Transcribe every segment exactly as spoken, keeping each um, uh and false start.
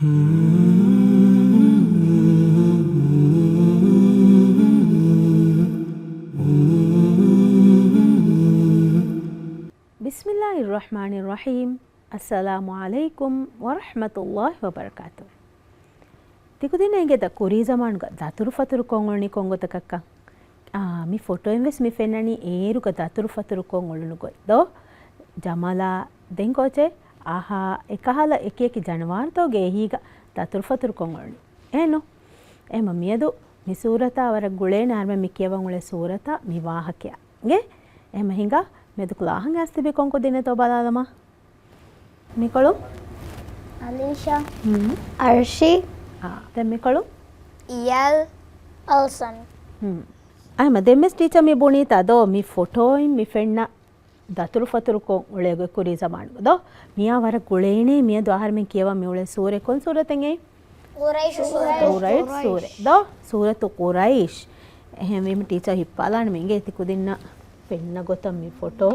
ބިސްމިއްލާހިއްރަޙްމާނިއްރަޙީމް. އައްސަލާމު ޢަލައިކުމް ވަރަޙްމަތުﷲި ވަބަރަކާތުހު. ތިކުދިންނަށް އެނގޭތަ ކުރީ ޒަމާނުގަ ދަތުރުފަތުރުކޮށް އުޅުނީ ކޮންގޮތަކަށްކަން؟ އާ، މި ފޮޓޯއިން ވެސް މި ފެންނަނީ އޭރުގަ ދަތުރުފަތުރުކޮށް އުޅުނު ގޮތް ދޯ؟ ޖަމަލާ، ދެން ކޯޗެއް؟ އާހާ، އެކަހަލަ އެކިއެކި ޖަނަވާރުތޯ ގޭހީގަ ދަތުރުފަތުރުކޮށް އުޅުނީ. އެހެންނު؟ އެހެމަ މިއަދު މި ސޫރަތާ ވަރަށް ގުޅޭނެ އަހަރުމެން މި ކިޔަވަން އުޅޭ ސޫރަތާ މި ވާހަކަޔާ. އިނގޭ؟ އެހެމަ ހިނގާ މިއަދު ކްލާހަށް އައިސް ތިބި ކޮން ކުދިންނެއްތޯ ބަލާލަމާ. މިކޮޅު؟ އަލީޝާ. ހުން. އަރްޝީ. އާ، ދެން މިކޮޅު؟ އިޔާލް. އަލްސަން. ހުން. އަހަރުމެން ދެން ވެސް ޓީޗަރ މި ބުނީތާ ދޯ މި ފޮޓޯއިން މި ފެންނަ ދަތުރުފަތުރުކޮށް އުޅޭ ގޮތް ކުރީ ޒަމާނުގަ ދޯ؟ މިއާ ވަރަށް ގުޅޭނޭ މިއަދު އަހަރުމެން ކިޔަވަން މި އުޅޭ ސޫރަތް ކޮން ސޫރަތެއް އެއީ؟ ޤުރައިޝު ސޫރަތް. ޤުރައިޝް ސޫރަތް. ދޯ؟ ސޫރަތު ޤުރައިޝް. އެހެންވީމަ ޓީޗަރ ހިއްޕާލާނަމޭ އިނގޭ ތި ކުދިންނަށް ފެންނަ ގޮތަށް މި ފޮޓޯ.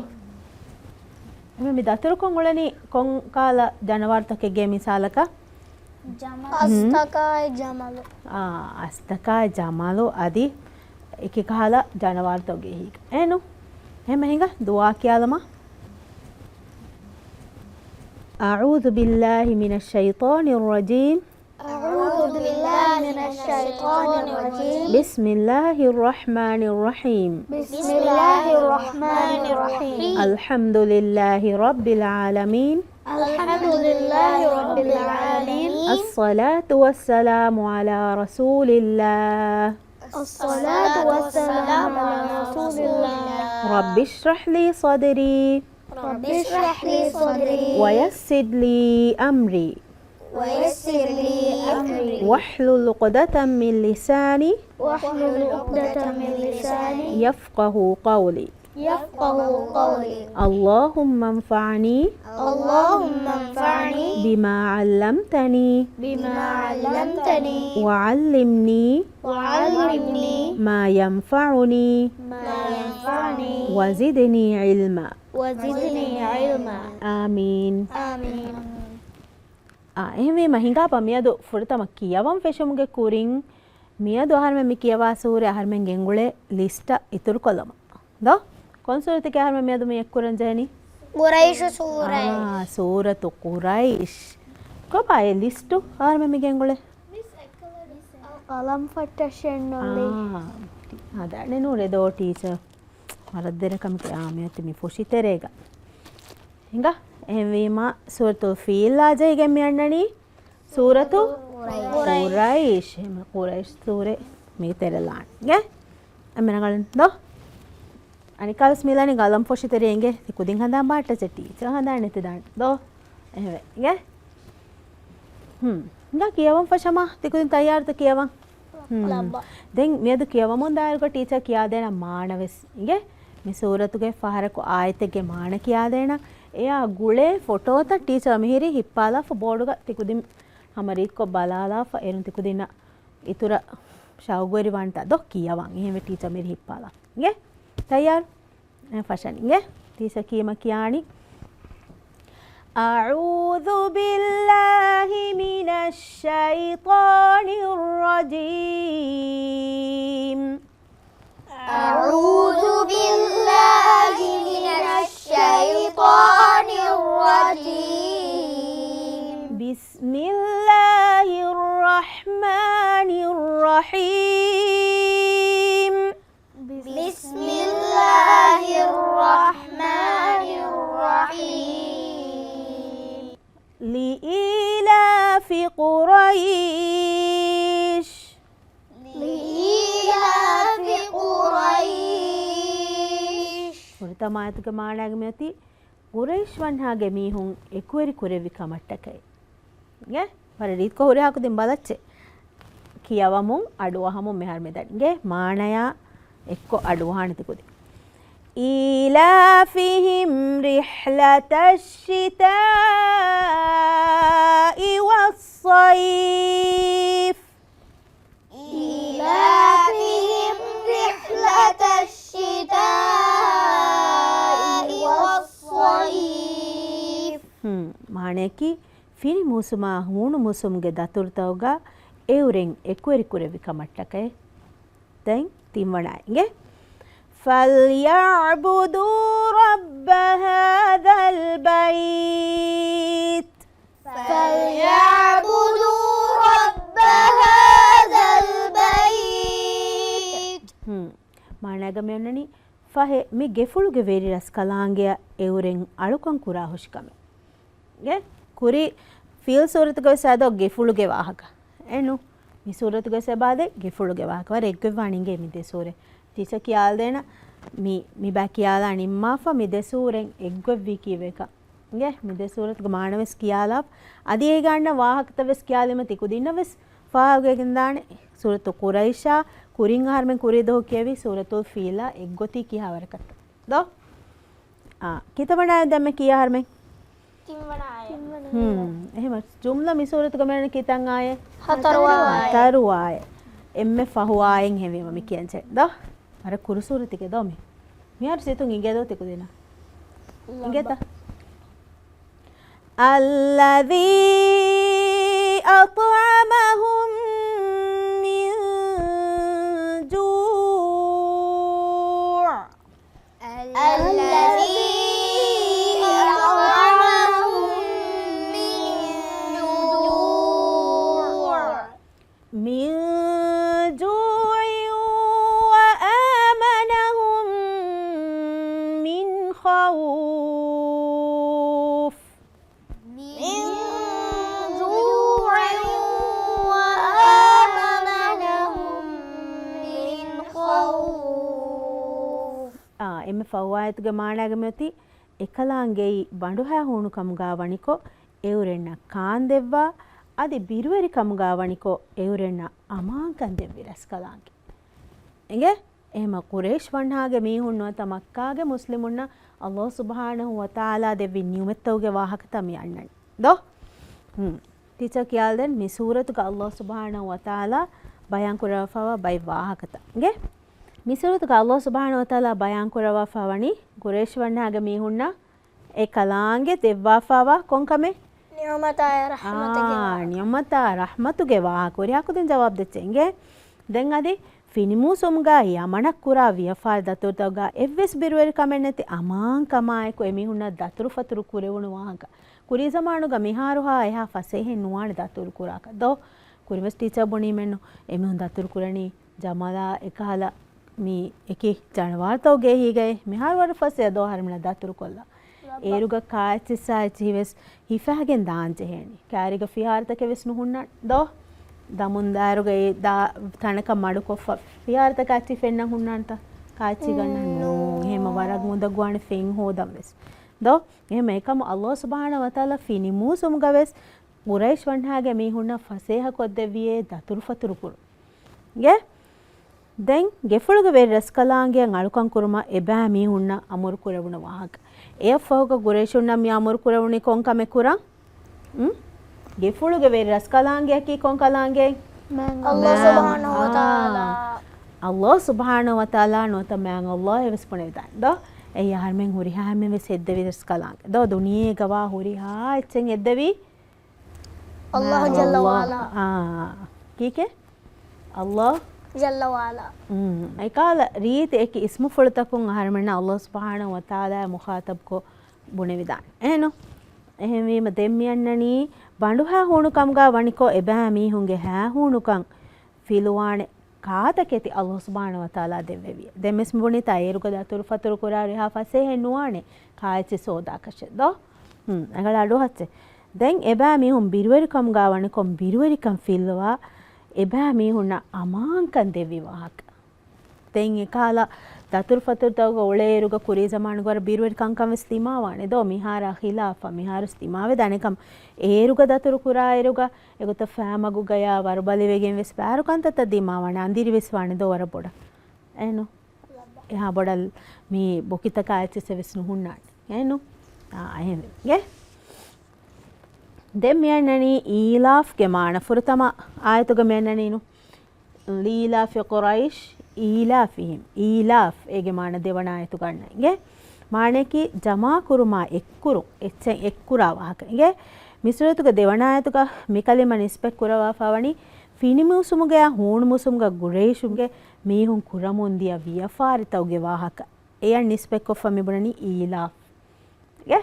އެހެން މި ދަތުރުކޮށް އުޅެނީ ކޮން ކަހަލަ ޖަނަވާރުތަކެއްގެ މިސާލަކަށް؟ ޖަމަލު. ހުން. އަސްތަކާއި ޖަމަލު. އާ، އަސްތަކާއި ޖަމަލު އަދި އެކި ކަހަލަ ޖަނަވާރުތަކެއް ހިނގާ. އެހެންނު؟ އެހެން ހިނގާ ދުޢާ ކިޔާލަމާ. أعوذ بالله من الشيطان الرجيم. أعوذ بالله من الشيطان الرجيم. بسم الله الرحمن الرحيم. بسم الله الرحمن الرحيم. الحمد لله رب العالمين. الحمد لله رب العالمين. الصلاة والسلام على رسول الله. الصلاة والسلام على رسول الله. رب اشرح لي صدري. رب اشرح لي صدري. ويسر لي أمري. ويسر لي أمري. واحلل عقدة من لساني. واحلل عقدة من لساني. يفقه قولي. يفقه قولي. اللهم انفعني. اللهم انفعني. بما علمتني. بما علمتني. وعلمني. وعلمني. ما ينفعني. ما ينفعني. وزدني علما. وزدني علما. آمين. آمين. އާ، އެހެންވީމަ ހިނގާބަ މިއަދު ފުރަތަމަ ކިޔަވަން ފެށުމުގެ ކުރިން މިއަދު އަހަރުމެން މި ކިޔަވާ ސޫރަ އަހަރުމެން ގެންގުޅޭ ލިސްޓަށް އިތުރުކޮށްލަމާ. ދޯ؟ ކޮން ސޫރަތެކޭ އަހަރުމެން މިއަދު މި އެއްކުރަން ޖެހެނީ؟ ޤުރައިޝު ސޫރަތް. އާ، ސޫރަތު ޤުރައިޝް. ކޮބާ އެ ލިސްޓު އަހަރުމެން މި ގެންގުޅޭ؟ ޤަލަމް ފައްޓަށް ޝެން އޮއްލީ. އާ، އާ، ދާނެ ނޫރޭ ދޯ ޓީޗަރ. ވަރަށް ދެރަ ކަމެކޭ. އާ، މިއޮތީ މި ފުށި ތެރޭގަ. ހިނގާ، އެހެންވީމަ ސޫރަތުލް ފީލާ ޖެހިގެން މި އަންނަނީ ސޫރަތު ޤުރައިޝް. ޤުރައިޝް. އެހެން ޤުރައިޝް ސޫރަ މީ ތެރެލާން. އިނގޭ؟ އެންމެ ރަނގަޅުން ދޯ؟ އަނެއްކާވެސް މިލަނީ ޤަލަމް ފުށި ތެރޭ އިނގޭ. ތި ކުދިން ހަނދާން ބާއްޓަށެ ޓީޗަރ ހަނދާން ނެތިދާނެ ދޯ؟ އެހެންވެ. އިނގޭ؟ ހުން. ހިނގާ ކިޔަވަން ފަށަމާ. ތި ކުދިން ތައްޔާރުތަ ކިޔަވަން؟ ހުން. ލައްބަ. ދެން މިއަދު ކިޔަވަމުން ދާއިރުގަ ޓީޗަރ ކިޔާދޭނަ މާނަވެސް އިނގޭ. މި ސޫރަތުގެ ފަހަރަކު އާޔަތެއްގެ މާނަ ކިޔާދޭނަ. އެއާ ގުޅޭ ފޮޓޯތައް ޓީޗަރ މިހިރީ ހިއްޕާލާފަ ބޯޑުގަ ތި ކުދިން ހަމަ ރީތިކޮށް ބަލާލާފަ އޭރުން ތި ކުދިންނަށް އިތުރަށް ޝައުގުވެރިވާނެތާ ދޯ ކިޔަވަން. އެހެންވެ ޓީޗަރ މިހިރީ ހިއްޕާލާ. އިނގޭ؟ ތައްޔާރު؟ އެ ފަށަން އިނގޭ. ޓީޗަރ ކީމަ ކިޔާނީ. أعوذ بالله من الشيطان الرجيم. أعوذ بالله من الشيطان الرجيم. بسم الله الرحمن الرحيم. بسم الله الرحمن الرحيم. لإيلاف قريش. لإيلاف قريش. ފުރަތަމަ އާޔަތުގެ މާނައިގަ މިއޮތީ ޤުރައިޝް ވަންހާގެ މީހުން އެކުވެރި ކުރެއްވި ކަމަށްޓަކައި. އިނގޭ؟ ވަރަށް ރީތިކޮށް ހުރިހާ ކުދިން ބަލައްޗޭ. ކިޔަވަމުން އަޑުއަހަމުން މިހާރު މިދަނީ. އިނގޭ؟ މާނަޔާ އެއްކޮށް އަޑުއަހާނެ ތި ކުދިން. إيلافهم رحلة الشتاء والصيف. إيلافهم رحلة الشتاء والصيف. ހުން، މާނަޔަކީ ފިނި މޫސުމާ ހޫނު މޫސުމުގެ ދަތުރުތަކުގަ އެއުރެން އެކުވެރި ކުރެއްވި ކަމަށްޓަކައި. ދެން ތިންވަނަ އިނގޭ. فَلْيَعْبُدُوا رَبَّ هَذَا الْبَيْتِ. فَلْيَعْبُدُوا رَبَّ هَذَا الْبَيْتِ. ހުން. މާނައިގަ މި އޮންނަނީ ފަހެ މި ގެފުޅުގެ ވެރި ރަސްކަލާނގެއަށް އެއުރެން އަޅުކަން ކުރާ ހުށިކަމެއް. ގެ ކުރި ފީލް ސޫރަތުގަވެސް އަދޯ ގެފުޅުގެ ވާހަކަ. އެނު މި ސޫރަތުގަވެސް އެބާދެ ގެފުޅުގެ ވާހަކަ. ވަރަށް އެއްގޮތްވާން އިނގޭ މި ދެ ސޫރަ. ޓީޗަ ކިޔާލަދޭނަ މި، މި ބައި ކިޔާލާ ނިންމާފަ މި ދެ ސޫރައިން އެއްގޮތްވީ ކީއްވެކަން. ގެ މި ދެ ސޫރަތުގެ މާނަވެސް ކިޔާލާފަ. އަދި އޭގަ އަންނަ ވާހަކަތައްވެސް ކިޔާލީމަ ތި ކުދިންނަށްވެސް ފާހަގަވެގެންދާނެ. ސޫރަތު ޤުރައިޝާ ކުރިން އަހަރުމެން ކުރީ ދުވަހު ކިޔެވި ސޫރަތުލް ފީލާ އެއްގޮތީ ކިހާވަރަކަށްތަ؟ ދޯ؟ އާ، ކިތަވަނާ ދެންމެ ކިޔާ އަހަރުމެން؟ ތިންވަނަ އާޔަތް. ހުން. އެހެމަ ޖުމްލަ މި ސޫރަތުގަ މިއަންނަ ކިތަން އާޔަތް؟ ހަތަރު އާޔަތް. ހަތަރު އާޔަތް. އެންމެ ފަހު އާޔަތް ހެވީމަ މި ކިޔަންޖެ. ދޯ؟ ވަރަށް ކުރު ސޫރަތެއް ދޯ މި. މިހާރު ސިތުން އިނގޭ ދޯ ތި ކުދިންނަށް؟ އިނގޭތަ؟ الَّذِي أَطْعَمَهُم مِّن جُوعٍ. الَّذِي أَطْعَمَهُم مِّن جُوعٍ. مِّن جُوعٍ وَآمَنَهُم مِّن خَوْفٍ. مِّن جُوعٍ وَآمَنَهُم مِّن خَوْفٍ. އާ، އެންމެ ފަހު އާޔަތުގެ މާނައިގަ މިއޮތީ އެކަލާނގެއީ ބަނޑުހައި ހޫނުކަމުގަ ވަނިކޮށް އެއުރެންނަށް ކާންދެއްވާ، އަދި ބިރުވެރިކަމުގަ ވަނިކޮށް އެއުރެންނަށް އަމާންކަން ދެއްވި ރަސްކަލާނގެ. އިނގޭ؟ އެހެމަ ޤުރައިޝް ވަންހާގެ މީހުން ނުވަތަ މައްކާގެ މުސްލިމުންނަށް ﷲ ސުބްޙާނަހޫ ވަތަޢާލާ ދެއްވި ނިޢުމަތްތަކުގެ ވާހަކަތައް މި އަންނަނީ. ދޯ؟ ހުން. ޓީޗަރ ކިޔާލަދޭން މި ސޫރަތުގަ ﷲ ސުބްޙާނަހޫ ވަތަޢާލާ ބަޔާން ކުރައްވާފައިވާ ބައެއް ވާހަކަތައް. އިނގޭ؟ މި ސޫރަތުގަ ﷲ ސުބްޙާނަހޫ ވަތަޢާލާ ބަޔާން ކުރައްވާފައި ވަނީ ޤުރައިޝް ވަންހާގެ މީހުންނަށް އެ ކަލާނގެ ދެއްވާފައިވާ ކޮންކަމެއް؟ ނިޢުމަތާއި ރަޙްމަތުގެ އާ، ވާހަކަ. ނިޢުމަތާ ރަޙްމަތުގެ ވާހަކަ. ހުރިހާ ކުދިން ޖަވާބު ދެއްޗޭ. އިނގޭ؟ ދެން އަދި ފިނިމޫސުމުގަ ޔަމަނަށް ކުރާ ވިޔަފާރި ދަތުރުތަކުގަ އެއްވެސް ބިރުވެރިކަމެއް ނެތި އަމާންކަމާއެކު އެމީހުންނަށް ދަތުރުފަތުރު ކުރެވުނު ވާހަކަ. ކުރީ ޒަމާނުގަ މިހާރުހާ އެހާ ފަސޭހައެއް ނުވާނެ ދަތުރު ކުރާކަށް. ދޯ؟ ކުރިންވެސް ޓީޗަރ ބުނީމެއްނު އެމީހުން ދަތުރު ކުރަނީ ޖަމަލާ އެކަހަލަ މި އެކި ޖަނަވާރުތަކުގެ އެހީގައި މިހާރު ވަރަށް ފަސޭހަ ދޯ އަހަރެމެންނަށް ދަތުރުކޮށްލާ. އޭރުގަ ކާއެއްޗިއްސާ އެއްޗިހިވެސް ހިފައިގެން ދާން ޖެހޭނީ. ކާރީގަ ފިހާރަތަކެއް ވެސް ނުހުންނާނެ ދޯ؟ ދަމުންދާއިރުގަ އެ ދާ ތަނަކަށް މަޑުކޮށްފަ ފިހާރަތަކަށް އައްޗި ފެންނަން ހުންނާނެތަ؟ ކާއެއްޗި ގަންނަން ނޫން. ނޫން. އެހެމަ ވަރަށް އުނދަގޫވާނެ ފެން ހޯދަން ވެސް. ދޯ؟ އެހެމަ އެކަމު ﷲ ސުބްޙާނަހޫ ވަތަޢާލާ ފިނިމޫސުމުގަ ވެސް ޤުރައިޝް ވަންހާގެ މީހުންނަށް ފަސޭހަކޮށްދެއްވިއޭ ދަތުރުފަތުރު ކުރުން. ގެ؟ ދެން ގެފުޅުގެ ވެރި ރަސްކަލާނގެއަށް އަޅުކަން ކުރުމަށް އެބައިމީހުންނަށް އަމުރު ކުރެވުނު ވާހަކަ. އެއަށްފަހުގަ ޤުރައިޝުންނަށް މި އަމުރު ކުރެވުނީ ކޮން ކަމެއް ކުރަން؟ އުން؟ ގެފުޅުގެ ވެރި ރަސްކަލާނގެއަކީ ކޮން ކަލާނގެއެއް؟ މާތް ﷲ ސުބްޙާނަހޫ ވަތަޢާލާ. ﷲ ސުބްޙާނަހޫ ވަތަޢާލާ ނުވަތަ މާތް ﷲ އެވެސް ބުނެވިދާނެ. ދޯ؟ އެއީ އަހަރުމެން ހުރިހާ އެންމެން ވެސް ހެއްދެވި ރަސްކަލާނގެ. ދޯ؟ ދުނިޔޭގަވާ ހުރިހާ އެއްޗެއް ހެއްދެވީ ﷲ ޖައްލަ ވަޢަލާ. އާ. ކީކޭ؟ ﷲ ޖައްލަ ވަޢަލާ. އުން. އެކަހަލަ ރީތި އެކި އިސްމުފުޅުތަކުން އަހަރުމެންނަށް ﷲ ސުބްޙާނަހޫ ވަތަޢާލާ މުޚާޠަބްކޮށް ބުނެވިދާނެ. އެހެންނު؟ އެހެންވީމަ ދެން މިއަންނަނީ ބަނޑުހައިހޫނުކަމުގަ ވަނިކޮށް އެބައިމީހުންގެ ހައިހޫނުކަން ފިލުވާނެ ކާތަކެތި ﷲ ސުބްޙާނަހޫ ވަތަޢާލާ ދެއްވެވި. ދެންވެސް މި ބުނީތާ އޭރުގަ ދަތުރުފަތުރު ކުރާ ހުރިހާ ފަސޭހައެއް ނުވާނެ ކާއެއްޗިއްސަށް ހޯދާކަށެއް ދޯ؟ ހުން، އެނގަޅަށް އަޑުއަހައްޗޭ. ދެން އެބައިމީހުން ބިރުވެރިކަމުގަ ވަނިކޮށް ބިރުވެރިކަން ފިއްލަވާ އެބައިމީހުންނަށް އަމާންކަން ދެއްވި ވާހަކަ. ދެން އެކަހަލަ ދަތުރުފަތުރުތަކުގަ އުޅޭއިރުގަ ކުރީ ޒަމާނުގަ ވަރަށް ބިރުވެރިކަންކަން ވެސް ދިމާވާނެ ދޯ؟ މިހާރާ ޚިލާފަށް މިހާރުވެސް ދިމާވެދާނެ ކަމަށް އޭރުގަ ދަތުރު ކުރާއިރުގަ އެގޮތަށް ފައިމަގުގަޔާ ވަރުބަލިވެގެން ވެސް ބާރު ކަންތައްތައް ދިމާވާނެ. އަނދިރި ވެސް ވާނެ ދޯ ވަރަށް ބޮޑަށް. އެހެންނު؟ އެހާ ބޮޑަށް މި ބޮކިތަކާ އެއްޗިއްސެއް ވެސް ނުހުންނާނެ. އެހެންނު؟ އާ، އެހެންވެގެ. ދެން މިއަންނަނީ އީލާފްގެ މާނަ ފުރަތަމަ އާޔަތުގަ މިއަންނަނީނު. ލީލާފި ޤުރައިޝް އީލާފިހިމް. އީލާފް އޭގެ މާނަ ދެވަނަ އާޔަތުގަ އަންނަ އިނގޭ. މާނަޔަކީ ޖަމާކުރުމާ އެއްކުރުން، އެއްޗެއް އެއްކުރާ ވާހަކަ އިނގޭ. މި ސޫރަތުގެ ދެވަނަ އާޔަތުގަ މި ކަލިމަ ނިސްބަތް ކުރައްވާފަ ވަނީ ފިނިމޫސުމުގަޔާ ހޫނުމޫސުމުގަ ގުރައިޝުންގެ މީހުން ކުރަމުންދިޔަ ވިޔަފާރިތަކުގެ ވާހަކަ. އެޔަށް ނިސްބަތްކޮށްފަ މި ބުނަނީ އީލާފް. ގެ؟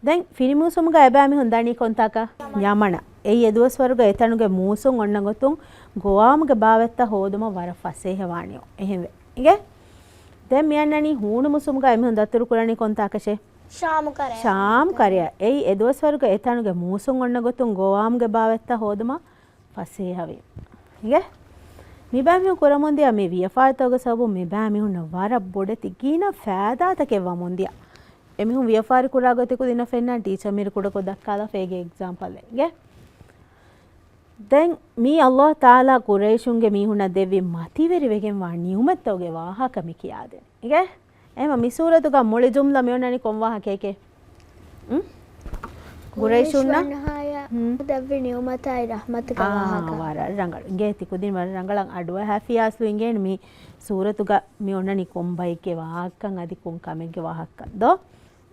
ދެން ފިނިމޫސުމުގަ އެބައިމީހުން ދަނީ ކޮންތާކަށް؟ ޔަމަނަށް. އެއީ އެދުވަސްވަރުގެ އެތަނުގެ މޫސުން އޮންނަ ގޮތުން ގޮވާމުގެ ބާވަތްތައް ހޯދުމަށް ވަރަށް ފަސޭހަވާނެޔޯ. އެހެންވެ. އިނގޭ؟ ދެން މިއަންނަނީ ހޫނުމޫސުމުގަ އެމީހުން ދަތުރުކުރަނީ ކޮންތާކަށޭ؟ ޝާމު ކަރަޔަށް. ޝާމް ކަރަޔަށް. އެއީ އެދުވަސްވަރުގެ އެތަނުގެ މޫސުން އޮންނަ ގޮތުން ގޮވާމުގެ ބާވަތްތައް ހޯދުމަށް ފަސޭހަވީ. އިނގޭ؟ މިބައިމީހުން ކުރަމުންދިޔަ މި ވިޔަފާރިތަކުގެ ސަބަބުން މިބައިމީހުންނަށް ވަރަށް ބޮޑެތި ގިނަ ފައިދާތަކެއް ވަމުންދިޔަ. އެމީހުން ވިޔަފާރި ކުރާ ގޮތެއް ކުދިންނަށް ފެންނަ ޓީޗަރ މިރު ކުޑަކޮށް ދައްކާލާފަ އޭގެ އެގްޒާމްޕަލެއް. އިނގޭ؟ ދެން މީ ﷲ ތަޢާލާ ޤުރައިޝުންގެ މީހުންނަށް ދެއްވި މަތިވެރިވެގެންވާ ނިޢުމަތްތަކުގެ ވާހަކަ މި ކިޔާދޭނެ. އިނގޭ؟ އެހެންވީމަ މި ސޫރަތުގަ މުޅި ޖުމްލަ މިއޮންނަނީ ކޮން ވާހަކައެކޭ؟ އުން؟ ޤުރައިޝުންނަށް ޤުރައިޝުންނަށް ހާޔަ ހުން. ދެއްވި ނިޢުމަތާއި ރަޙްމަތުގެ އާ، ވާހަކަ. ވަރަށް ރަނގަޅު. އިނގޭ ތިކުދިން ވަރަށް ރަނގަޅަށް އަޑުއަހާފިޔާ އަސްލު އިނގޭނެ މި ސޫރަތުގަ މި އޮންނަނީ ކޮން ބައެއްގެ ވާހަކަ އަދި ކޮން ކަމެއްގެ ވާހަކަ ދޯ؟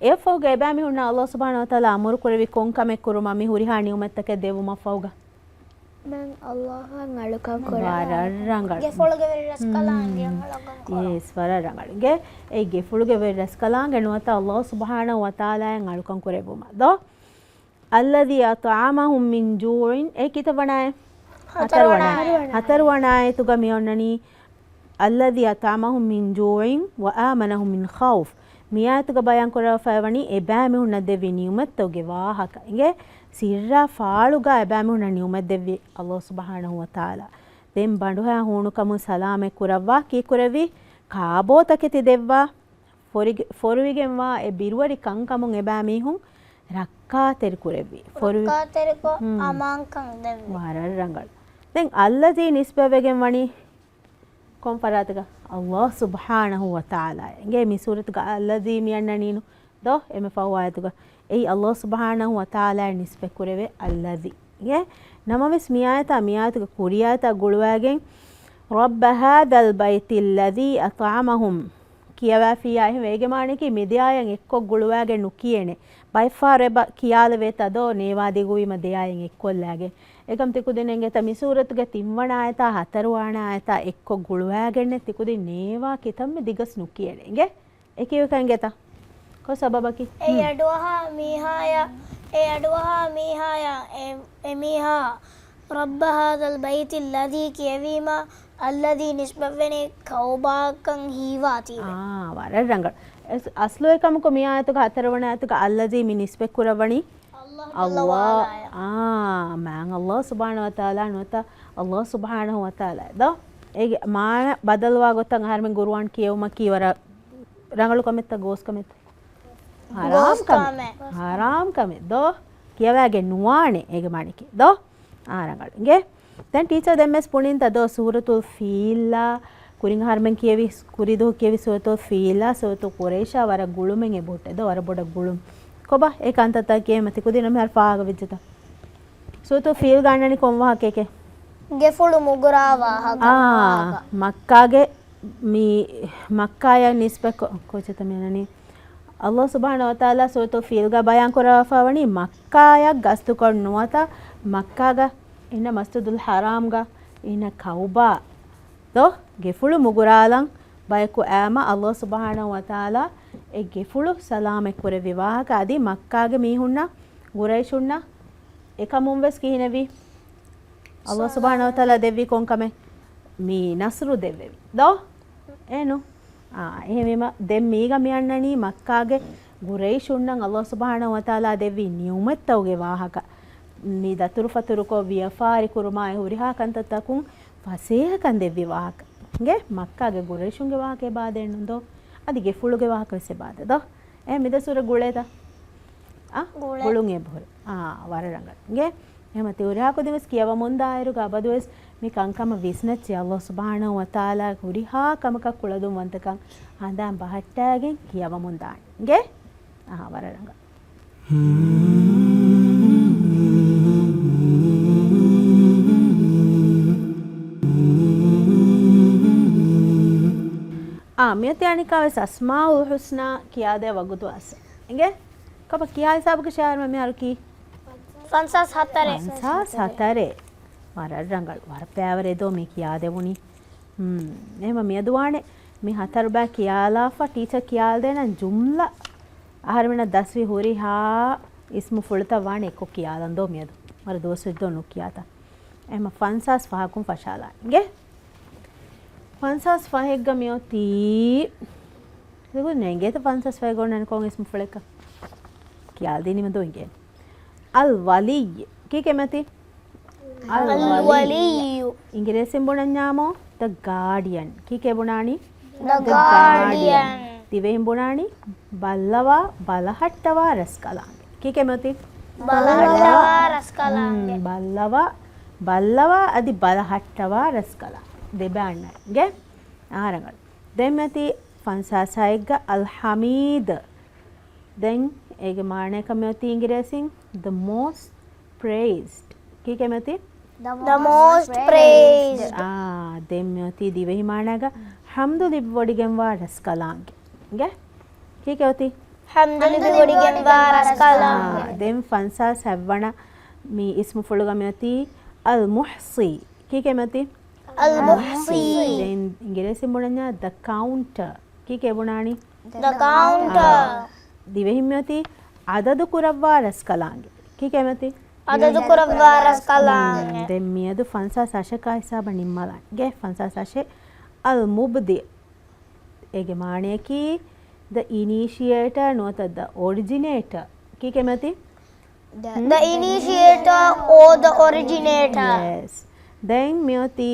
އެއަށްފަހުގަ އެބައިމީހުންނަށް ﷲ ސުބްޙާނަހޫ ވަތަޢާލާ އަމުރު ކުރެއްވީ ކޮން ކަމެއް ކުރުމަށް މި ހުރިހާ ނިޢުމަތްތަކެއް ދެއްވުމަށްފަހުގަ؟ މާތް ﷲ އަށް އަޅުކަން ކުރޭ. ވަރަށް ރަނގަޅު. ގެފުޅުގެ ވެރި ރަސްކަލާނގެ އަޅުކަން ކުރުން. ޔެސް، ވަރަށް ރަނގަޅު. އިނގޭ، އެ ގެފުޅުގެ ވެރި ރަސްކަލާނގެ ނުވަތަ ﷲ ސުބްޙާނަހޫ ވަތަޢާލާ އަށް އަޅުކަން ކުރެއްވުމަށް ދޯ؟ الذي أطعمهم من جوع، އެ ކިތައް ވަނަ އާޔަތް؟ ހަތަރު ވަނަ އާޔަތް. ހަތަރު ވަނަ އާޔަތުގަ މި އޮންނަނީ الذي أطعمهم من جوع وآمنهم من خوف. މި އާޔަތުގަ ބަޔާން ކުރައްވާފައި ވަނީ އެބައިމީހުންނަށް ދެއްވި ނިޢުމަތްތަކުގެ ވާހަކަ. އިނގޭ، ސިއްރާ ފާޅުގަ އެބައިމީހުންނަށް ނިޢުމަތް ދެއްވި ﷲ ސުބްޙާނަހޫ ވަތަޢާލާ. ދެން ބަނޑުހައި ހޫނުކަމުން ސަލާމަތް ކުރައްވާ، ކީއްކުރެއްވީ؟ ކާބޯތަކެތި ދެއްވާ، ފޮރިގެ-، ފޮރުވިގެންވާ އެ ބިރުވެރި ކަންކަމުން އެބައިމީހުން ރައްކާތެރި ކުރެއްވި. ފޮރުވި-، ރައްކާތެރިކޮށް ހުން. އަމާންކަން ދެއްވި. ވަރަށް ރަނގަޅު. ދެން އައްލަޒީ ނިސްބަތްވެގެން ވަނީ ކޮން ފަރާތަކަށް؟ ﷲ ސުބްޙާނަހޫ ވަތަޢާލާ. އިނގޭ މި ސޫރަތުގަ އައްލަޒީ މިއަންނަނީނު ދޯ؟ އެންމެ ފަހު އާޔަތުގަ. އެއީ ﷲ ސުބްޙާނަހޫ ވަތަޢާލާއަށް ނިސްބަތް ކުރެވޭ އައްލަޒީ. އިނގޭ؟ ނަމަވެސް މި އާޔަތާ މި އާޔަތުގެ ކުރިއާޔަތާ ގުޅުވައިގެން رب هذا البيت الذي أطعمهم ކިޔަވާފިއްޔާ އެހެންވެ އޭގެ މާނައަކީ މި ދެ އާޔަތް އެއްކޮށް ގުޅުވާގެން ނުކިޔޭނެ. ބައެއްފަހަރު އެބަ ކިޔާލެވޭތަ ދޯ ނޭވާ ދިގުވީމަ ދެ އާޔަތް އެއްކޮށްލާގެން. އެކަމް ތިކުދިން އެނގޭތަ މި ސޫރަތުގެ ތިންވަނަ އާޔަތާ ހަތަރުވަނަ އާޔަތާ އެއްކޮށް ގުޅުވާގެންނެއް ތިކުދިން ނޭވާ ކިތަންމެ ދިގަސް ނުކިޔޭނެ. އިނގޭ؟ އެ ކިޔެވިކަން އެނގޭތަ؟ ކޮން ސަބަބަކީ؟ އެ ހުން. އަޑުއަހާ މީހާޔަށް، އެ އަޑުއަހާ މީހާޔަށް އެ، އެ މީހާ رب هذا البيت الذي ކިޔެވީމަ الذي ނިސްބަތްވެނީ ކައުބާއަށްކަން ހީވާތީވެ. އާ، ވަރަށް ރަނގަޅު. އަސް-، އަސްލު އެކަމަކު މި އާޔަތުގަ ހަތަރުވަނަ އާޔަތުގަ الذي މި ނިސްބަތް ކުރައްވަނީ ﷲ، އާ، މާތް ﷲ ސުބްޙާނަހޫ ވަތަޢާލާ ނުވަތަ ﷲ ސުބްޙާނަހޫ ވަތަޢާލާ ދޯ؟ އޭގެ މާނަ ބަދަލުވާ ގޮތަށް އަހަރުމެން ޤުރުއާން ކިޔެވުމަކީ ވަރަށް ރަނގަޅު ކަމެއްތަ ގޯސް ކަމެއްތަ؟ ހަރާމް ގޯސް ކަމެއް. ކަމެއް. ހަރާމް ކަމެއް ދޯ؟ ކިޔަވާގެން ނުވާނެ އޭގެ މާނައަކީ ދޯ؟ އާ، ރަނގަޅު. އިނގޭ؟ ދެން ޓީޗަރ ދެންވެސް ބުނިންތަ ދޯ ސޫރަތުލް ފީލްއާ ކުރިން އަހަރުމެން ކިޔެވި، ކުރިދުވަހު ކިޔެވި ސޫރަތުލް ފީލްއާ ސޫރަތުލް ޤުރައިޝާ ވަރަށް ގުޅުމެއް އެބަހުއްޓޭ ދޯ؟ ވަރަށް ބޮޑަށް ގުޅުން. ކޮބާ އެ ކަންތައްތައް ކިޔެވީމަ ތިކުދިންނަށް މިހާރު ފާހަގަވެއްޖެތަ؟ ސޫރަތުލް ފީލްގަ އަންނަނީ ކޮން ވާހަކައެކޭ؟ ގެފުޅު މުގުރާ ވާހަކަ. އާ، މައްކާގެ މި މައްކާޔަށް ނިސްބަތް ކޮ-، ކޮއްޗެއްތަ މި އަންނަނީ؟ ﷲ ސުބްޙާނަހޫ ވަތަޢާލާ ސޫރަތުލް ފީލްގަ ބަޔާން ކުރައްވާފަ ވަނީ މައްކާޔަށް ގަސްތުކޮށް ނުވަތަ މައްކާގަ އިންނަ މަސްޖިދުލް ޙަރާމްގަ އިންނަ ކައުބާ ދޯ ގެފުޅު މުގުރާލަން ބަޔަކު އައީމަ ﷲ ސުބްޙާނަހޫ ވަތަޢާލާ އެ ގެފުޅު ސަލާމަތް ކުރެއްވި ވާހަކަ އަދި މައްކާގެ މީހުންނަށް ގުރައިޝުންނަށް އެކަމުން ވެސް ކިހިނެއްވީ؟ ﷲ ސުބްޙާނަހޫ ވަތަޢާލާ ދެއްވީ ކޮން ކަމެއް؟ މި ނަޞްރު ދެއްވެވި ދޯ؟ އޭނު؟ އާ، އެހެންވީމަ ދެން މީގަ މި އަންނަނީ މައްކާގެ ގުރައިޝުންނަށް ﷲ ސުބްޙާނަހޫ ވަތަޢާލާ ދެއްވި ނިޢުމަތްތަކުގެ ވާހަކަ. މި ދަތުރުފަތުރުކޮށް ވިޔަފާރި ކުރުމާއި ހުރިހާ ކަންތައްތަކުން ފަސޭހަކަން ދެއްވި ވާހަކަ. އިނގޭ؟ މައްކާގެ ގުރައިޝުންގެ ވާހަކަ އެބަ ދެންނުން ދޯ؟ އަދި ގެފުޅުގެ ވާހަކަ ވެސް އެބަ ދޯ؟ އެ މި ދަސް ހުރެ ގުޅޭތަ؟ އާ، ގުޅޭ. ގުޅުން އެބަހުރި. އާ، ވަރަށް ރަނގަޅު. އިނގޭ؟ އެހެންވީމަ ތި ހުރިހާ ކުދިން ވެސް ކިޔަވަމުންދާއިރުގަ އަބަދުވެސް މި ކަންކަމަށް ވިސްނައްޗޭ ﷲ ސުބްޙާނަހޫ ވަތަޢާލާ ހުރިހާ ކަމަކަށް ކުޅަދުންވަންތަކަން ހަނދާން ބަހައްޓާގެން ކިޔަވަމުންދާނެ. އިނގޭ؟ އާ، ވަރަށް ރަނގަޅު. އާ، މިއޮތީ އަނެއްކާވެސް އަސްމާއުލް ޙުސްނާ ކިޔާދޭ ވަގުތު އަސް. އިނގޭ؟ ކޮބާ ކިޔާ ހިސާބަކަށް ޝާއިރު މިހާރު ކީ؟ ފަންސާސް ހަތަރެއް. ފަންސާސް ހަތަރެއް. ވަރަށް ރަނގަޅު. ވަރަށް ބައިވަރު އެދޯ މި ކިޔާދެވުނީ. ހުން. އެހެމަ މިއަދު ވާނެ މި ހަތަރު ބައި ކިޔާލާފަ ޓީޗަރ ކިޔާލަދޭނަން ޖުމްލަ އަހަރުމެންނަށް ދަސްވި ހުރިހާ އިސްމުފުޅުތައް ވާނެ އެއްކޮށް ކިޔާލަން ދޯ މިއަދު. ވަރަށް ދުވަސްވެއްޖެ ނުކިޔާތަން. އެހެމަ ފަންސާސް ފަހަކުން ފަށާލާ. އިނގޭ؟ ފަންސާސް ފަހެއްގަ މިއޮތީ. ދެކު ނޭނގޭތަ ފަންސާސް ފަހެއްގަ އޮންނަން ކޮން އިސްމުފުޅެއްކަ؟ ކިޔާލަދީނީމަ ދޯ އިނގޭ. އަލް ވަލިއްޔު. ކީކޭ މިއޮތީ؟ އަލް ވަލިއްޔު. އިނގިރޭސިން ބުނަންޏާމު، ދަ ގާޑިއަން. ކީކޭ ބުނާނީ؟ ދަ ގާޑިއަން. ދިވެހިން ބުނާނީ؟ ބައްލަވާ، ބަލަހައްޓަވާ ރަސްކަލާނގެ. ކީކޭ މިއޮތީ؟ ބަލަހައްޓަވާ ރަސްކަލާނގެ. ހުން، ބައްލަވާ، ބައްލަވާ އަދި ބަލަހައްޓަވާ ރަސްކަލާނގެ. ދެބައި އަންނަ. އިނގޭ؟ އާ، ރަނގަޅު. ދެން މިއޮތީ ފަންސާސް ހައެއްގަ އަލް ހަމީދު. ދެން އޭގެ މާނައަކަށް މިއޮތީ އިނގިރޭސިން the most praised. ކީކޭ މިއޮތީ؟ The most praised. އާ، ދެން މިއޮތީ ދިވެހި މާނައަކަށް ޙަމްދު ލިބިވޮޑިގެންވާ ރަސްކަލާނގެ. އިނގޭ؟ ކީކޭ އޮތީ؟ ޙަމްދު ލިބިވޮޑިގެންވާ ރަސްކަލާނގެ. އާ، ދެން ފަންސާސް ހައެއްވަނަ މި އިސްމުފުޅުގަ މިއޮތީ އަލް މުޙްޞީ. ކީކޭ މިއޮތީ؟ އަލް މުޙްޞީ. ދެން އިނގިރޭސިން ބުނަންޏާ the counter. ކީކޭ ބުނާނީ؟ The counter. އާ، ދިވެހިން މިއޮތީ އަދަދު ކުރައްވާ ރަސްކަލާނގެ. ކީކޭ މިއޮތީ؟ އަދަދު ކުރައްވާ ރަސްކަލާނގެ. ދެން މިއަދު ފަންސާސް ހަށަކާ ހިސާބަށް ނިންމާލަން. އިނގޭ ފަންސާސް ހަށެއް. އަލް މުބްދިއު. އޭގެ މާނައަކީ the initiator ނުވަތަ the originator. ކީކޭ މިއޮތީ؟ The initiator or the originator. ޔެސް. ދެން މިއޮތީ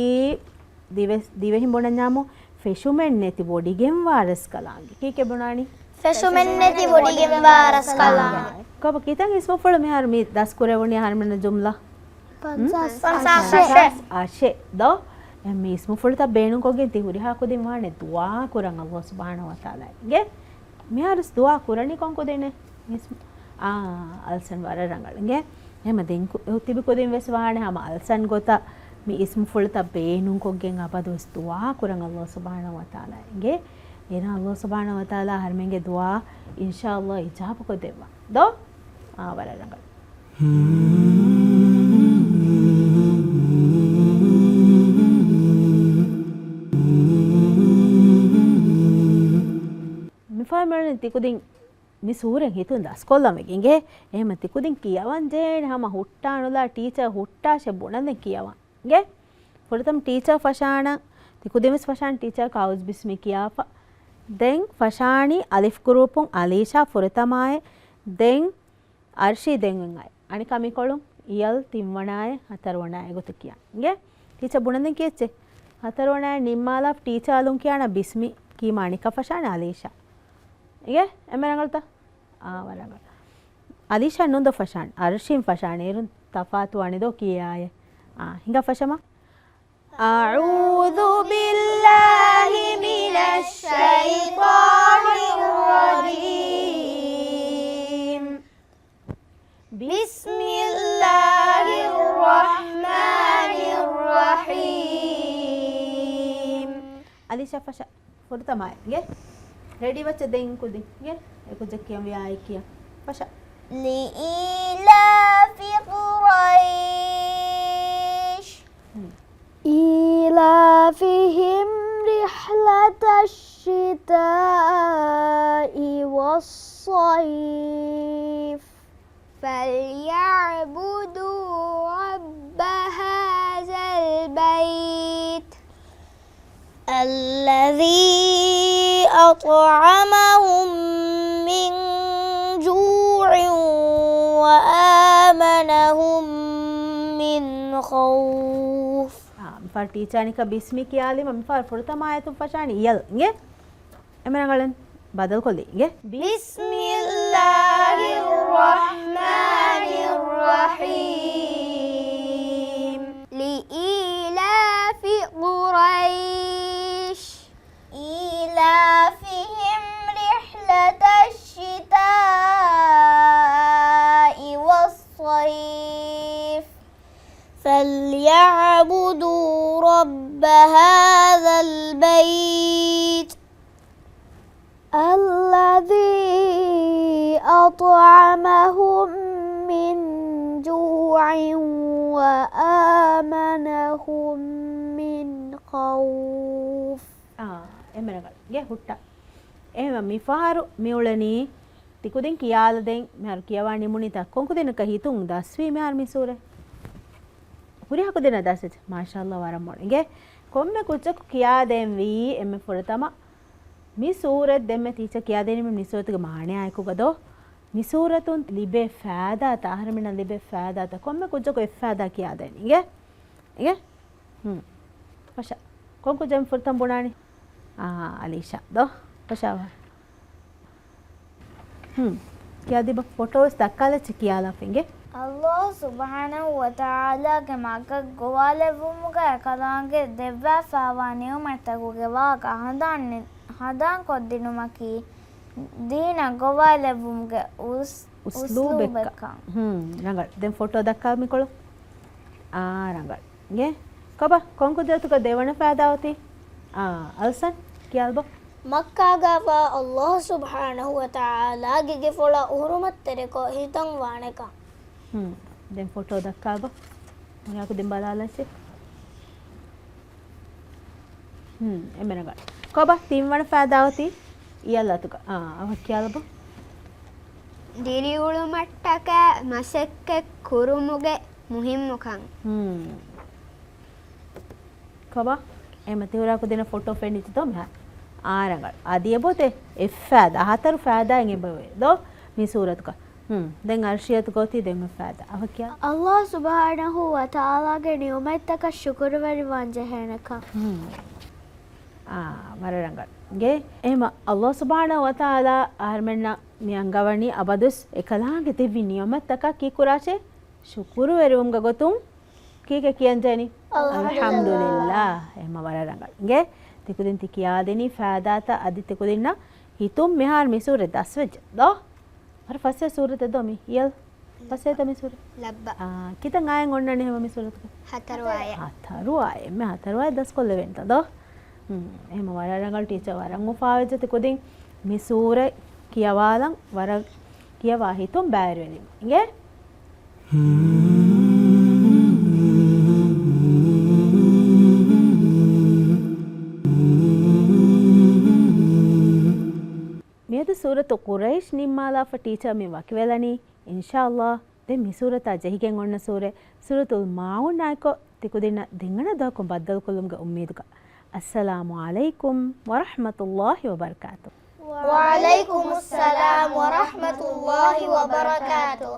ދިވެ-، ދިވެހިން ބުނަންޏާމު ފެށުމެއް ނެތި ވޮޑިގެންވާ ރަސްކަލާނގެ. ކީކޭ ބުނާނީ؟ ފެށުމެއް ނެތި ވޮޑިގެންވާ ރަސްކަލާނގެ. ކޮބާ ކިތަން އިސްމުފުޅު މިހާރު މި ދަސްކުރެވުނީ އަހަރުމެންނަށް ޖުމްލަ؟ ފަންސާސް އަށެއް. ފަންސާސް އަށެއް ދޯ؟ އެ މި އިސްމުފުޅުތައް ބޭނުންކޮށްގެން ތި ހުރިހާ ކުދިން ވާނެ ދުޢާ ކުރަން ﷲ ސުބްޙާނަހޫ ވަތަޢާލާ އެނގޭ. މިހާރުސް ދުޢާ ކުރަނީ ކޮން ކުދިނެއް؟ އިސްމު-، އާ، އަލްސަން ވަރަށް ރަނގަޅު އެނގޭ. އެހެމަ ދެން ކު-، ތިބި ކުދިން ވެސް ވާނެ ހަމަ އަލްސަން ގޮތަށް މި އިސްމުފުޅުތައް ބޭނުންކޮށްގެން އަބަދުވެސް ދުޢާ ކުރަން ﷲ ސުބްޙާނަހޫ ވަތަޢާލާ އެނގޭ. އޭނާ ﷲ ސުބްޙާނަހޫ ވަތަޢާލާ އަހަރުމެންގެ ދުޢާ އިންޝާﷲ އިޖާބަކޮށްދެއްވާ. ދޯ؟ އާ، ވަރަށް ރަނގަޅު. މިފަހަރު މިއުޅެނީ ތިކުދިން މި ސޫރަތް ހިތުން ދަސްކޮށްލަން ވެގެން އިނގޭ. އެހެމަ ތިކުދިން ކިޔަވަން ޖެހޭނެ ހަމަ ހުއްޓާ ނުލާ ޓީޗަރ ހުއްޓާށޭ ބުނަންދެން ކިޔަވަން އިނގޭ. ފުރަތަމަ ޓީޗަރ ފަށާނަން، ތިކުދިން ވެސް ފަށާން ޓީޗަރ ކައުސް ބިސްމި ކިޔާފަ. ދެން ފަށާނީ އަލިފް ގްރޫޕުން އަލީޝާ ފުރަތަމާއެއް. ދެން އަރްޝީ ދެން އައި. އަނެއްކާ މިކޮޅުން އިޔަލް ތިންވަނާއެއް ހަތަރުވަނާއެއް ގޮތަށް ކިޔާ. އިނގޭ؟ ޓީޗަ ބުނަންދެން ކިޔެއްޗެ؟ ހަތަރުވަނާއެއް ނިންމާލާ ޓީޗާލުން ކިޔާނަ ބިސްމި ކީމާ އަނެއްކާ ފަށާނެ އަލީޝާ. އިނގޭ؟ އެންމެ ރަނގަޅުތަ؟ އާ، ވަރަށް ރަނގަޅު. އަލީޝާ ނުންދޯ ފަށާން. އަރްޝީން ފަށާނެ. އޭރުން ތަފާތު ވާނެ ދޯ ކިޔާއޭ. އާ، ހިނގާ ފަށަމާ. أعوذ بالله من الشيطان الرجيم. بسم الله الرحمن الرحيم. އަލީޝާ ފަށާ ފުރަތަމަ އިނގޭ. ރެޑީ ވައްޗަ ދެން ކުދިން އިނގޭ. އެކުއްޖެއް ކިޔަން ވިޔާ އެ ކިޔަން. ފަށާ. لإيلاف قريش. إيلافهم رحلة الشتاء والصيف. فليعبدوا رب هذا البيت الذي أطعمهم من جوع وآمنهم من خوف. އާ، މިފަހަރު ޓީޗާ އަނެއްކާ ބިސްމި ކިޔާލީމަ މިފަހަރު ފުރަތަމަ އާޔަތުން ފަށާނީ އިޔަލް އިނގޭ. އެންމެ ރަނގަޅަށް ބަދަލުކޮށްލީ އިނގޭ. بسم الله الرحمن الرحيم. لإيلاف قريش إيلافهم رحلة الشتاء والصيف. فليعبدوا رب هذا البيت الذي أطعمهم من جوع وَآمَنَهُم مِّن خَوْفٍ. އާ، އެންމެ ރަނގަޅު. ގެ ހުއްޓާ. އެހެންވެ މިފަހަރު މިއުޅެނީ ތިކުދިން ކިޔާލަދޭން. މިހާރު ކިޔަވާ ނިމުނީތާ ކޮންކުދިންނަކަށް ހިތުން ދަސްވީ މިހާރު މި ސޫރަތް؟ ހުރިހާ ކުދިންނަށް ދަސްވެއްޖެ. މާޝާﷲ ވަރަށް މޮޅު. އިނގޭ ކޮންމެ ކުއްޖަކު ކިޔާދޭންވީ އެންމެ ފުރަތަމަ މި ސޫރަތް. ދެންމެ ޓީޗަރ ކިޔާދިނީމަ މި ސޫރަތުގެ މާނަޔާ އެކުގަ ދޯ؟ މި ސޫރަތުން ލިބޭ ފާއިދާތައް، އަހަރެމެންނަށް ލިބޭ ފާއިދާތައް ކޮންމެ ކުއްޖަކު އެއް ފާއިދާ ކިޔާދޭން. އިނގޭ؟ އިނގޭ؟ ހުން. ފަށާ. ކޮން ކުއްޖެއް ފުރަތަމަ ބުނާނީ؟ އާ، އަލީޝާ. ދޯ؟ ފަށާވާ. ހުން. ކިޔާދީބަ، ފޮޓޯ ވެސް ދައްކާލައްޗޭ ކިޔާލާފަ އިނގޭ. ﷲ ސުބްޙާނަހޫ ވަތަޢާލާގެ މަގަށް ގޮވާލެއްވުމުގައި ކަލާނގެ ދެއްވާފައިވާ ނިޢުމަތްތަކުގެ ވާހަކަ ހަނދާން، ހަނދާންކޮށްދިނުމަކީ ދީނަށް ގޮވާލެއްވުމުގެ އުސް-، އުސްލޫބެއްކަން. އުސްލޫބެއްކަން. ހުން، ރަނގަޅު. ދެން ފޮޓޯ ދައްކާ މިކޮޅު. އާ، ރަނގަޅު. އިނގޭ؟ ކޮބާ، ކޮން ކުދިރަތުގަ ދެވަނަ ފައިދާ އޮތީ؟ އާ، އަލްސަން، ކިޔާލަބަ. މައްކާގައިވާ ﷲ ސުބްޙާނަހޫ ވަތަޢާލާގެ ގެފުޅަށް ހުރުމަތްތެރިކޮށް ހިތަށް ވާނެކަން. ހުން. ދެން ފޮޓޯ ދައްކާބަ. ހުރިހާ ކުދިން ބަލާލައްޗޭ. ހުން، އެންމެ ރަނގަޅު. ކޮބާ، ތިންވަނަ ފައިދާ އޮތީ؟ އިޔަލް އަތުގަ. އާ، އަވަށް ކިޔާލަބަ. ދިރިއުޅުމަށްޓަކައި މަސައްކަތް ކުރުމުގެ މުހިއްމުކަން. ހުން. ކޮބާ؟ އެމަ ތިހުރާ ކުދިންނަށް ފޮޓޯ ފެނިއްޖެ ދޯ މިހާރު. އާ، ރަނގަޅު. އަދި އެބައޮތޭ އެއް ފައިދާ، ހަތަރު ފައިދާއެއް އެބައޮތް ދޯ މި ސޫރަތުގަ. ހުން. ދެން އަރްޝިޔަތުގަ އޮތީ ދެން އެއް ފައިދާ. އަވަކިޔާ. ﷲ ސުބްޙާނަހޫ ވަތަޢާލާގެ ނިޢުމަތްތަކަށް ޝުކުރުވެރިވާން ޖެހޭނެކަން. ހުން. އާ، ވަރަށް ރަނގަޅު. އިނގޭ؟ އެހެމަ ﷲ ސުބްޙާނަހޫ ވަތަޢާލާ އަހަރުމެންނަށް މި އަންގަވަނީ އަބަދުވެސް އެކަލާނގެ ދެއްވި ނިޢުމަތްތަކަށް ކީއްކުރާށޭ؟ ޝުކުރުވެރިވުމުގެ ގޮތުން ކީކޭ ކިޔަންޖެހެނީ؟ އަލްޙަމްދުލިއްލާހް. އަލްޙަމްދުލިއްލާހް. އެހެމަ ވަރަށް ރަނގަޅު. އިނގޭ؟ ތިކުދިން ތި ކިޔާދިނީ ފައިދާތައް އަދި ތިކުދިންނަށް ހިތުން މިހާރު މި ސޫރަތް ދަސްވެއްޖެ ދޯ؟ ވަރަށް ފަސޭހަ ސޫރަތެއް ދޯ މީ؟ އިޔަލް ފަސޭހަތަ މި ސޫރަތް؟ ލައްބަ. އާ، ކިތައް އާޔަތް އޮންނާނީ ހަމަ މި ސޫރަތުގަ؟ ހަތަރު އާޔަތް. ހަތަރު އާޔަތް. އެންމެ ހަތަރު އާޔަތް ދަސްކޮށްލެވޭނެތަ ދޯ؟ ހުން. އެހެމަ ވަރަށް ރަނގަޅު ޓީޗަރ، ވަރަށް އުފާވެއްޖެ ތި ކުދިން މި ސޫރަތް ކިޔަވާލަން، ވަރަށް ކިޔަވާ ހިތުން ބައިވެރިވެލީމަ. އިނގޭ؟ މިއަދު ސޫރަތު ޤުރައިޝް ނިންމާލާފަ ޓީޗަރ މި ވަކިވެލަނީ. އިންޝާﷲ ދެން މި ސޫރަތާ ޖެހިގެން އޮންނަ ސޫރަ ސޫރަތުލް މާޢޫނާއެކު ތިކުދިންނަށް ދެންގަނޑާ ދުވަހަކުން ބައްދަލުކޮށްލުމުގެ އުއްމީދުގަ. އައްސަލާމު ޢަލައިކުމް ވަރަޙްމަތުﷲ ވަބަރަކާތު. وعليكم السلام ورحمة الله وبركاته.